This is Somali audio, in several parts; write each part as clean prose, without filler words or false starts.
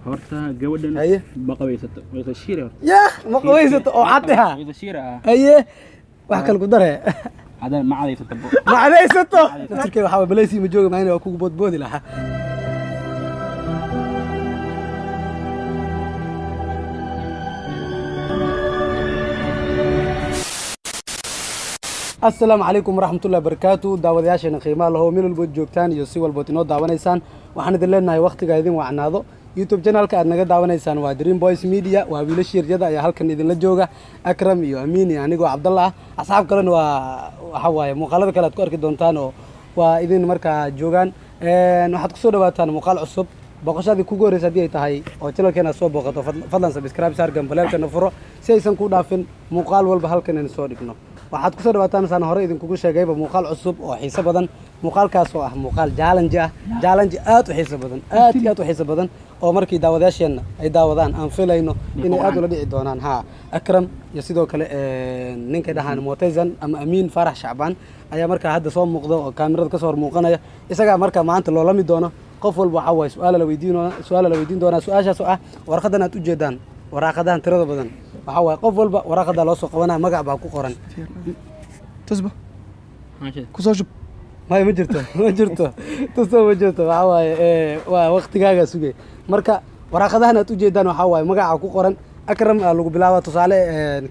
Horta gabadhan Haye. ma qabaysato, waysa shiire horta. Yah, ma qabaysato oo cad ah. Waysa shiire ah. Haye, wax kale ku dare. Haddana ma cadaysato bo. Ma cadaysato naftirkay waxaa waye balaysi ma jooga maayna waa kugu boodboodi lahaa. Asalaamu calaykum waraxmatullahi wabarakaatu. Daawadayaasheena qiimaha lahow, meel walbood joogtaan iyo si walbood inoo daawanaysaan, waxaan idin leenahay wakhtiga idin wacnaado. YouTube channelka aad naga daawanaysaan waa Dream Boys Media. Waa wiilasha yaryada ayaa halkan idinla jooga, Akram iyo Amiin iyo anigoo Cabdalla ah. Asxaab kalena waa waxa waaye muuqaalada kale aad ku arki doontaan oo waa idin markaa joogaan. Waxaad kusoo dhawaataan muuqaal cusub. Booqashadii kugu horreysa haddii ay tahay oo channelkeena soo booqato, fadlan subscribe saar, gambaleelkana furo si aysan ku dhaafin muuqaal walba halkan aynu soo dhigno. Waxaad kusoo dhawaataan, saan hore idinkugu sheegayba, muuqaal cusub oo xiiso badan, muuqaalkaas oo ah muuqaal challenge ah, challenge aad u xiiso badan, aad iyo aad u xiiso badan, oo markii daawadayaasheenna ay daawadaan aan filayno inay aad ula dhici doonaan. Ha, Akram iyo sidoo kale ninka dhahaan Motezan ama Amiin Faarax Shacbaan ayaa markaa hadda soo muuqda oo kaamirada kasoo hor muuqanaya. Isagaa markaa maanta loola mid doono. Qof walba waxaa waaye su-aala la weydiin, su-aala la weydiin doonaa. Su-aashaas oo ah warqadan aad ujeedaan, waraaqadahan tirada badan, waxaa waaye qof walba waraaqadaa loo soo qabanaya, magac baa ku qoran. Tusba. Maasha. Kusoo shub. Maya, ma jirto, ma jirto tusto, ma jirto. Waxaa waaye waa waqtigaaga sugay. Marka waraaqadahan aad ujeedaan waxaa waaye magaca ku qoran. Akram aa lagu bilaaba. Tusaale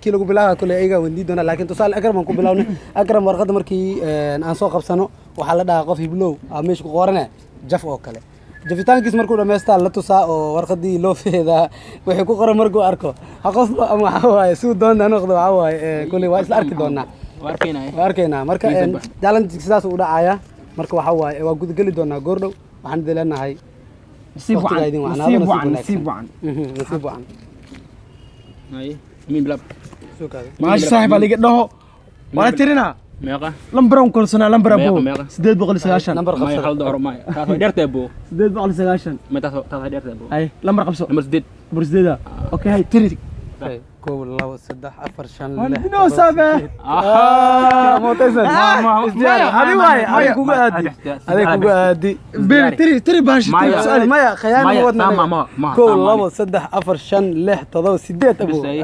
kii lagu bilaaba kule ayagaa wendiin doona, laakiin tusaale Akram aan ku bilaabnay. Akram warqadda markii aan soo qabsano, waxaa la dhahaa qof hiblow aa meesha ku qorane jaf oo kale. Jafitaankiis markuu dhamaystaa la tusaa oo warqadii loo feedaa. Wixii ku qoran markuu arko, ha qofba ama waxaa waaye suu doona noqdo, waxaa waaye kuley waa isla arki doonaa. Waa arkaynaa. Waa arkaynaa marka. Kiisa bax. Challenge sidaas u dhacaya. Marka waxaa waaye waa gudageli doonaa goordhow. Waxaan idin leenahay nasiib waqtigaa wacan. Idin wacnaado. Nasiib wacan. Wanaagsan. Nasiib wacan. Nasiib wacan. Haye, Amiin, bilaab. Suukaada. Maashi saaxib aliga dhaho wala tirinaa. Meeqa? Lambaran kulsanaa lambara. Meeqa, bo meeqa? 890. Nambar maya qabsada. Hal dooro maya, taas way dheertahay bo. 890. Maya, taas way dheertahay bo. Ay, lambar qabso. Nambar 8. Lambar 8-a. Okay, hay, tiri. Hey, kow, labo, saddex, afar, shan, Waan lix, idinoo toddoba, saabe. sideed. Motaysan. Isdiyaar. Adi waaye, adi kugu aadi, adi kugu aadi. Beri tiri, tiri baashi tiri. Maya. Su'aali. Maya, khayaano Maya, wadna saa anaga. ma- Kow, saa ma- labo, saddex, afar, shan, lix, todoba, sideed, abo. Bis ay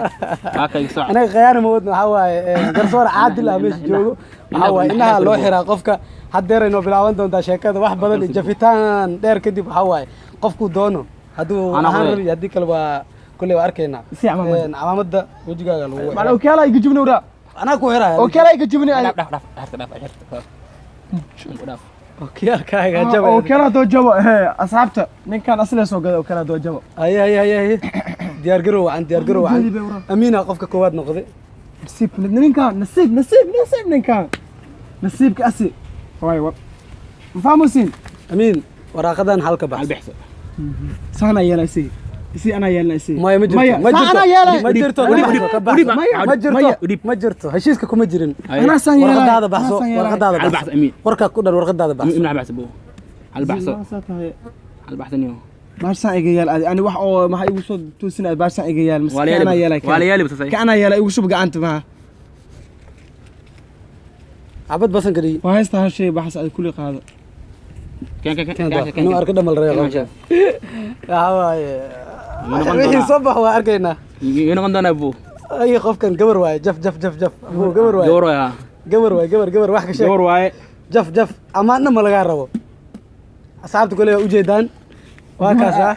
waa kay soc. Anaga khayaano ma wadna. Waxaa waaye garsoor caadil ah meesha joogo. Waxaa waaye indhaha loo xiraa qofka. Haddeer aynoo bilaaban doontaa sheekada. Wax badan iyo jafitaan dheer kadib, waxaa waaye qofkuu doono hadduu Anaa ahaan qoday. rabi, haddii kale waa kulley waa arkaynaa. Si camaamada. Camaamada wejigaaga lagu Mal xiraa. okyaala iga jubni wara. Anaa ku xiraya. Okyaala iga jubni ay. Dhaaf, dhaaf, dhaaf, xirta, dhaaf, xirta, dhaaf. Okiyaalkaaga jabay. Okyaala doo jabo he asxaabta ninkan aslee soo gada okyaala doo jabo. Haye, haye, haye, haye, diyaar garow wacan, diyaar garow wacan. Jeedi bay wara. Amiina qofka koowaad noqday. Nasiib ninkan, nasiib, nasiib, nasiib ninkan, nasiibka asi waay wa mafahmusin. Amiin, waraaqadan halka hal baxsan. bixso. Saana yeela isi isi anaa yeelna isi. Maya, ma jirto, ma saa jirto, anaa yeelay. ma jirto. Udhib, ka udhib, baxso. udhib, Ma jirto. Maya. Udhib. Ma jirto, heshiiska kuma jirin. Haye. Anaa saan yeelay. Warqadaada baxso. Anaa saan yeelay. Warqadaada Hal baxso. baxso, Amiin. Warkaa ku dhan warqadaada baxso. Amiin, hal baxso bo, hal baxso. Saa tahay. Hal baxsaniyo. Baashaan iga yaal adi ani wax oo maxaa igu soo toosin aad baashaan iga yaal Waa la ka anaa yaali, yeelay. waa la yaali basasay. Ka anaa yeelay, igu shub gacanta maha. Xabad basan ka dhigi. Waa haysta hal shay baxas aad kulli qaado. Keen, keen, keen, keen. Inuu arko dhamal reeqo. Keen. Waxaa waaye Noqon wixii doonaa. soo bax waa arkaynaa. Yuu noqon doonaa buu? Ay, qofkan gabar waaye. Jaf, jaf, jaf, jaf. Abuu, gabar waaye. Gabar waaye ha. Gabar waaye, gabar, gabar, wax ka sheeg. Gabar waaye. Jaf, jaf, amaanna ma lagaa rabo. Asxaabta kole waa ujeedaan, waa kaas ah.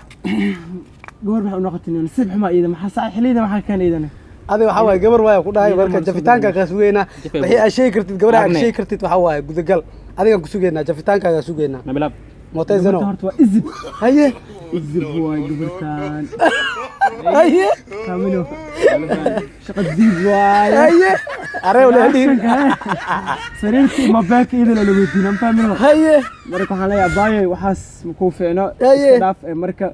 Gabar maxay u noqotay? Nasiib xumaa iyada maxaa saa xiliyada maxaa keen iyadana? Adi waxaa waaye gabar waaye ku dhahay. Iyada marka ma soo jafitaankaa kaa sugeynaa. Jafay wixii aad sheegi kartid gabadha aad Aragne. sheegi kartid, waxaa waaye gudagal. Adigaan ku sugeynaa, jafitaankaagaa sugeynaa. Na bilaab. Motezano. Gabarta horta waa izib. Haye. Izib waay gabartan. Haye. Kaamilo shaqa diib waay. Haye, areew lehdhiin. Sariirtii mabeeka iyada la weydiina ma fahmino. Haye. Marka waxaan leeyahay abaaye, waxaas makuu fiicno. Haye. Iska dhaaf ee marka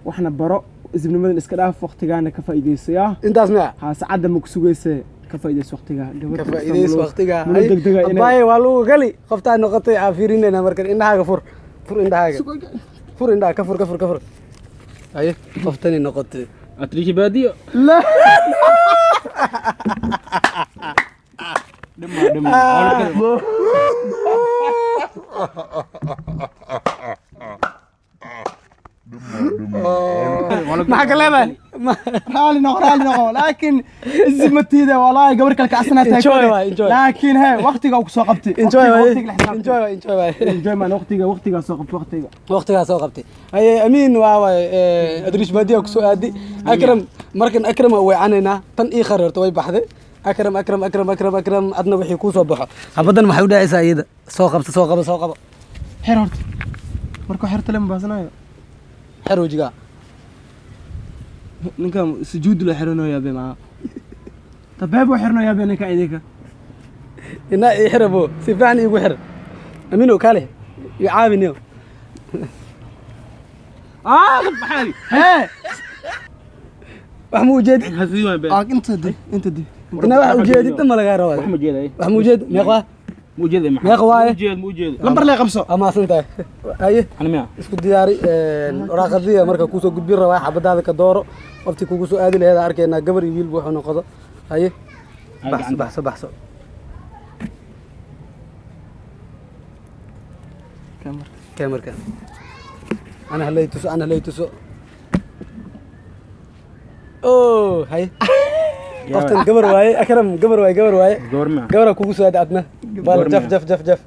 waxna baro, isibnimadan iska dhaaf, waqtigaana ka faa'iidayso yaa. Intaas miya? Ha, saacadda ma ku sugayse, ka faa'iidayso waqtiga. Ka faa'iidayso waqtiga. Mulo degdega inay Abaaye, waa lagu gali. Qoftaa noqotay aa fiirinayna. Markan indhahaaga fur, fur indhahaaga, fur indhaha ka fur, ka fur, ka fur. Haye, qoftani noqotay. Atrishi baadiyo. La. Dhima, dhima. Maxaa ka leedahay? Raali noqo, raali noqo, laakiin izmatiida wallahi gabar kale kacsanaa tahay. Enjoy waay, enjoy. Laakiin he waqtiga uu ku soo qabtay. Enjoy waay. Waqtiga la xisaabtay. Enjoy waay, enjoy waay. Enjoy man, waqtiga soo qabtay, waqtiga. Waqtigaa soo qabtay. Haye Amiin, waa waay Adriish Baadiya kusoo aadi. Akram markan, Akram waa weecanaynaa, tan ii khareerto way baxday. Akram, Akram, Akram, Akram, Akram, adna wixii kuu soo baxo habadan maxay u dhacaysaa iyada? Soo qabso, soo qabo, soo qabo. Xer horta, marka xerta lama baasanayo. Xer wejigaa. Ninkan sujuud la xiranayaa be maa tabeeb uu xiranayaa be ninka idinka. Inaa ii xira bo, si fiican iigu xir. Amiinow kaale ii caawiniyo. Ah, maxaa? Hee. Wax ma ujeedid? Hasiin waan been. Ah, inta di, inta di. Inaa wax ujeedid dhan ma lagaa rabaa. Wax ma jeeday. Wax ma ujeed? Meeqa? Ma ujeeday maxaa? Meeqa waaye? Ma ujeed, ma ujeed. Lambar lee qabso. Waa mahadsan tahay. Haye. Ana miya? Isku diyaari waraaqadiya marka kuusoo gudbin rabaa, xabadaada ka dooro wafti kugu soo aadi laheed. Arkaynaa gabar iyo wiilba wuxuu noqdo. Haye, baxso, baxso, baxso. Kee marka ana halay tuso, ana halay tuso. Oh, haye, qoftan gabar waaye. Akram, gabar waaye, gabar waaye. Gabar miya? Gabara kugu soo aadi adna. Bal Gabar jaf miya? Jaf, jaf, jaf,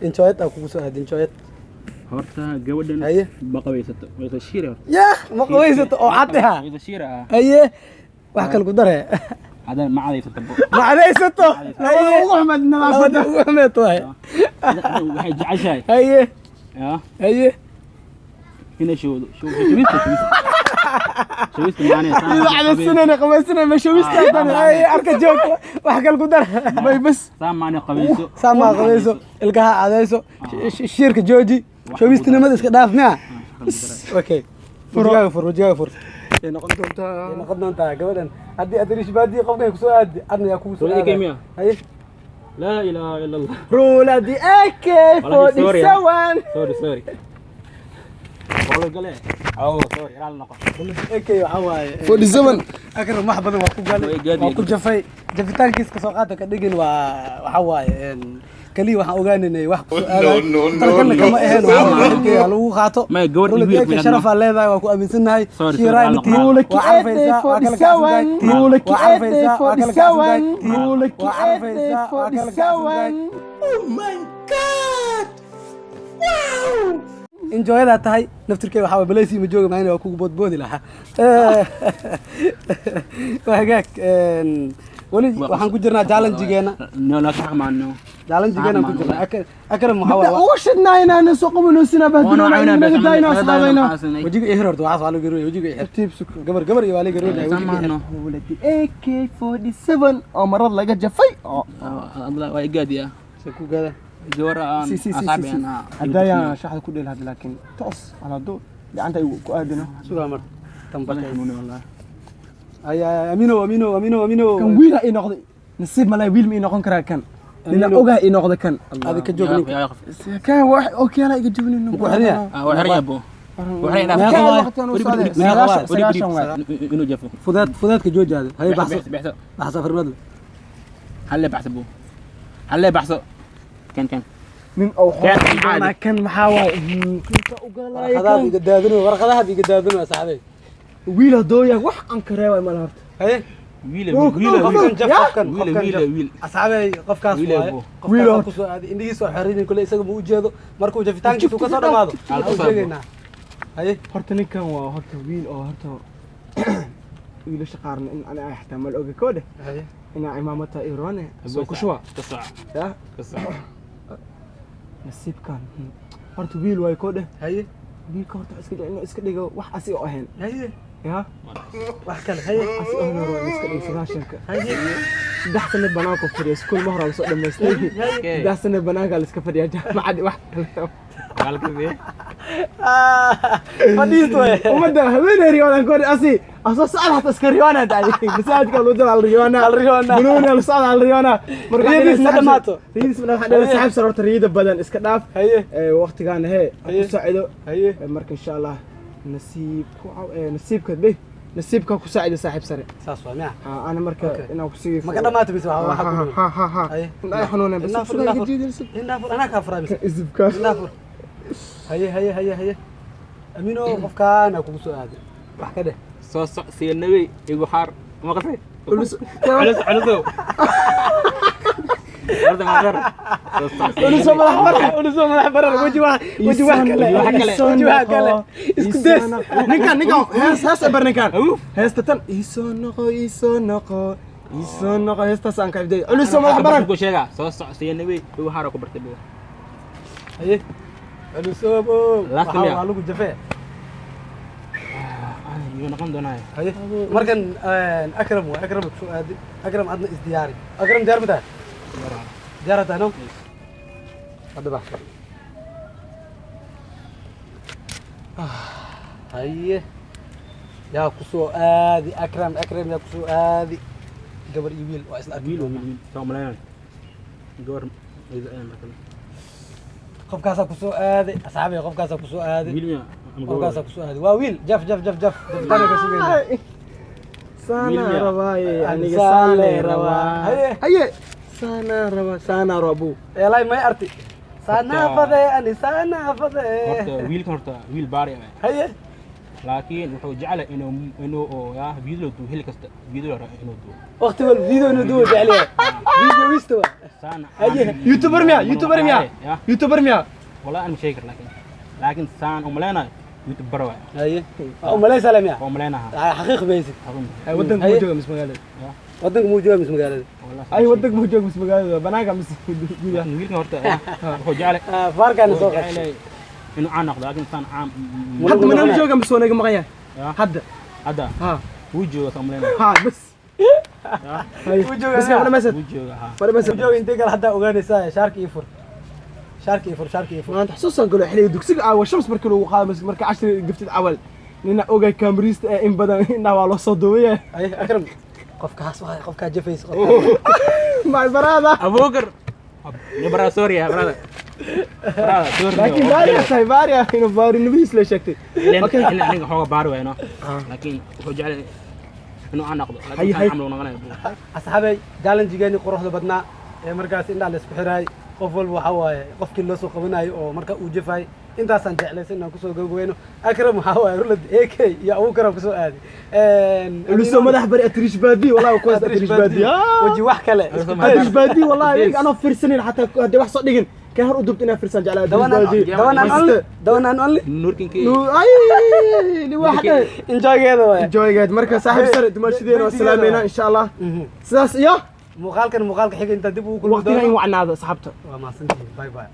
enjoyed aa kugu soo aadi, enjoyed. Horta gabadhan Haye. ma qabaysato. Way soo shiiray horta. Yah, ma qabaysato oo cad ah. Way soo shiiray ah. Haye, wax kale ku dare. Hadan ma cadaysato bo. Ma cadaysato. Labada ugu xumayd nadaafadda. Labada ugu xumeed waaye. Waxay jeceshahay. Haye. Ya. Haye. Inay shoodo. Shubista, shubista. Shubista maanay. Iyadoo cadaysanayna qabaysanay ma shawista haddana. Haye, arka joog, wax kale ku dar. May bas. Saa maanay qabayso. Saamaa qabayso, ilkaha cadayso, shiirka jooji, showgistinimada iska dhaaf miya. Okay, wajigaaga fur, wajigaaga fur. Ay noqon doontaa. Way noqon doontaa gabadhan haddii Adriish Baadiya qofkan kusoo aadi, adna yaa kugu soo Wala aadaya. miya? Haye. Laa ilaaha illa Allah. Ruuladi AK Wallahi sorry, ah. 47. Sorry, sorry. Wala gale. Oh, sorry, raal noqo. AK waxaa waaye 47. Akram wax badan waa ku galay, Way gaadi. waa ku jafay. Jafitaankiis ka soo qaata ka dhigin, waa waxa waaye kaliya waxaan ogaanaynay wax ku soo aadayo. Talagalna kama aheen, waxaa waaye AK ha lagu qaato. Maya, gabadh Rulad iyo wiil AK ku sharaf aa leedahay, waa ku aaminsannahay. Sorry, sorry, Shiiraay raal ma tihin. noqo. Waa carfaysaa, waa kala kacsan tahay. Ruulaki Waa carfaysaa, waa kala kacsan tahay. 47. Ruulaki Waa carfaysaa, waa kala kacsan tahay. 47. Enjoyadaa tahay naftirkey waxaa waay Malaysia ma jooga maayna, waa kugu boodboodi lahaa. Waa hagaag. Weli waxaan ku jirnaa challengegeena. No, la sax maano. Challengegeena ku jirnaa. Akram waxaa Hadda waay ugu shidnaa inaan soo qabanaysinaa bahdilona inaga daayno asxaabayna. Wejiga i xir horta, waxaas waa laga garoonaya. Wejiga i xir. Tartiib suko. Gabar, gabar iyo waa laga garoonaya. Sax Wejiga i xir. maano. Ruuladi AK 47 oo marad laga jafay oo Adla waa igaadiya. Se ku gaada. Gabar aan si si si asxaabi si aan. hadaya shaxda ku dheel hadda, laakiin toos ala duu gacanta ay ku aadino. Sugaa mar tan Wallahi bakay. xanuuni wallahi. Ay ay, Amino, Amino, Amino, Amino. Kan wiil ha ii noqday, nasiib malay, wiil ma ii noqon karaa kan nina. Amino. Ogaa ii noqda kan. Adi ka joog ninka. Yaa qof. Kan wax okay la iga jabinin. Muku xiran yahay? Ah, waa xiran yabo. Waa xiran Meeqa yahay. waay? Meeqa waay? 90 waay. Inuu jafo. Fudeed, fudeedka joojaada. Hay, baxso. Baxso. Baxso afirmadle. Halle baxso buu. Halle baxso. Kan kan. Nin oo Kan xoolo kan maxaa waay kinta ugalay. Warqadaha iga daadino, warqadaha iga daadino asxaabey. Wiil hadooya wax aan ka reebay malaha horta. Haye. Wiil Dhulka, wiil dhulka, wiil. Qofkan jaf, Ya? qofkan, Wiil, qofkan wiil, jaf. wiil. Asxaabey, qofkaas Wiil waaye. buu. Wiil Qofkaas oo- ku soo aaday indhihiisa oo xariirin kule, isaga ma ujeedo. Markuu jafitaankiisu ka soo dhamaado Al waxaan u sheegaynaa. Haye. Horta ninkan waa horta wiil oo horta wiilasha qaarna in ani ay xataa mal oga koodhe Haye. inaa imaamata iroone soo ku shuba. Ka soc. Ya. Ka soc. Nasiibkan horta wiil waay koodhe. Haye. Wiilka horta iska dhigo inuu iska dhigo wax asiga oo ahayn. Haye. Ya. Wax kale. Haye. Asiga oo ahayn iska dhigo 90-ka. Haye. 3 sano banaanka fadhiya, iskuul ma hore lasoo dhamaystay, 3 sano banaanka la iska fadhiya, jaamacad wax kale. Walaalkii. Fadhiisto waay. Ummadda haweeney riyoodaan koodhe asi asoo socda hata iska riyoona dacday masaajidka lagu daro al riyoona. Al riyoona. Banooni al socda al riyoona. Marka Riyadiis ma dhamaato. Riyadiis ma dhamaato saaxiib sar, horta riyada badan iska dhaaf. Haye. Ee waqtigaan hee ha ku Haye. saacido. Haye. Ee, marka insha Allah nasiibku nasiibka dheh, nasiibka ku saacido saaxiib sare. Saas waa miya? Ha, ana marka Okay. inaan ku sii Ma ka dhamaato mise waxa ku ha ha ha. Haye. Ay xanuunay bas. Indhaha fur, indhaha fur. Indhaha fur, anaa kaa furaa mise? Isibka. Indhaha fur. Haye, haye, haye, haye. Amino, qofkaan aa kugu soo aaday. Wax ka dheh. Soo soc siinabey igu xaar ma qasay. Culus. Culus culusow. Horta ma gar. Soo soc. Culusow madax barar. Culusow madax barar, weji wax, weji wax kale, wax kale. weji wax kale. Isku dees. Ninkan ninkan hees hees bar ninkan. Awuf. Heesta tan isoo noqo, isoo noqo, isoo noqo, heestaas aan ka xifdiyay. Culusow madax barar. Ku sheega soo soc siinabey igu xaar ku bartay buu. Haye. Culusow. Last Waxaa miya? waa lagu jafee. Yuu noqon doonaa. Haye. Markan Akram waa Akram ku soo aadi. Akram adna is diyaari. Akram diyaar ma tahay? Diyaar tahay no? Hadda bax. Haye. Yaa ku soo aadi Akram, Akram yaa ku soo aadi. Gabar iyo wiil waa isla arki Wiil doonaa. wiil soo malaynay. Gabar markan. Qofkaasaa ku soo aaday asxaabi, qofkaasaa ku soo aaday. Wiil miya ama gabar? Qofkaasaa ku soo aaday waa wiil. Jaf jaf jaf jaf jafitaana ka sugayna. Saana Wiil miya? rabaaye aniga. Saan saanay lee rabaa. rabaa. Haye. Haye, saana rabaa, saana rabu. Eelay may arti saanaa fade ani saanaa fade. Horta wiilkan horta wiil baari ah. Haye. Laakiin wuxuu jeclay inuu oo yaa video duo heli kasta video rabo inuu duo. Waqti wal video inuu duwo jecel yahay, videoista waa. Saan. Haye. YouTuber miya? YouTuber miya? Ya. YouTuber miya? Wallahi aan sheegi kar, laakiin saan u maleynayo YouTuber waay. Haye, waa umalaysaa le miya? Oo maleynaha. Xaqiiq baysid. Ay, wadanka Haye. muu jooga mis magaalada? Wadanka muu jooga mis magaalada? Ay, wadanka muu jooga mis magaalada banaanka mis gudaha? Wiilkan horta wuxuu jeclay Faarkaana soo wuxuu qabtay. jeclay inuu caan noqdo, laakiin saan caan Hadda manala jooga mis waa naga maqan yahay? Ya. Hadda. Hadda ha wuu jooga saan maleynayo. Ha bas. Haye. Wuu joogaa Bas miya? ma dhamaysad? Wuu jooga ha. Ma dhamaysad? Muu jooga intee kale haddaa ogaanaysaa. Shaarka ii fur, shaarka ii fur, shaarka ii fur. Maanta xusuusan galo xilliga dugsiga caawa shams markii lagu qaado marka cashri gaftid cawal nina ogay kaamiriista ee in badan indhaha waa loo soo duubaya. Haye Akram, qofkaas waay qofkaa jafaysa, qofkaa. My brother. Abuukar ni brother, sorry ya brother, brother sorry. Laakiin baari tahay, baari ah inuu baarinimadiis la sheegtay. Okay, aniga xooga baari wayno, laakiin wuxuu jeclay inuu caan noqdo, Hay, laakiin hay. saan camal uu noqonayo. Asxaabay, challengegeeni quruxda badnaa ee markaas indhaha la isku xiraay, qof walba waxaa waaye qofkii loo soo qabanayo oo marka uu jafay, intaasaan jeclaysan inaan kusoo gabagabayno. Akram waxaa waaye rulad AK iyo Abuukar kusoo aaday. Culusow madax bari atrish baadi wallahi kuwaas atrish baadi. Weji wax kale. Atrish baadi wallahi iyaga anoo fiirsanin xataa haddii wax soo dhigin kan hor u dubta inaa fiirsan jeclaa The one and atrish baadi. the one and only, the one and only. Nuurkinkii. Ay liwaaxda. Enjoygeeda waay. Enjoygeed marka saaxiib sare dumaashadeena waa salaameynaa insha Allah. Sidaas iyo muuqaalkan muuqaalka xiga intaa dib ugu kulmi waqtiga in doono. Wacnaado asxaabta. Waa mahadsantihiin, bye bye.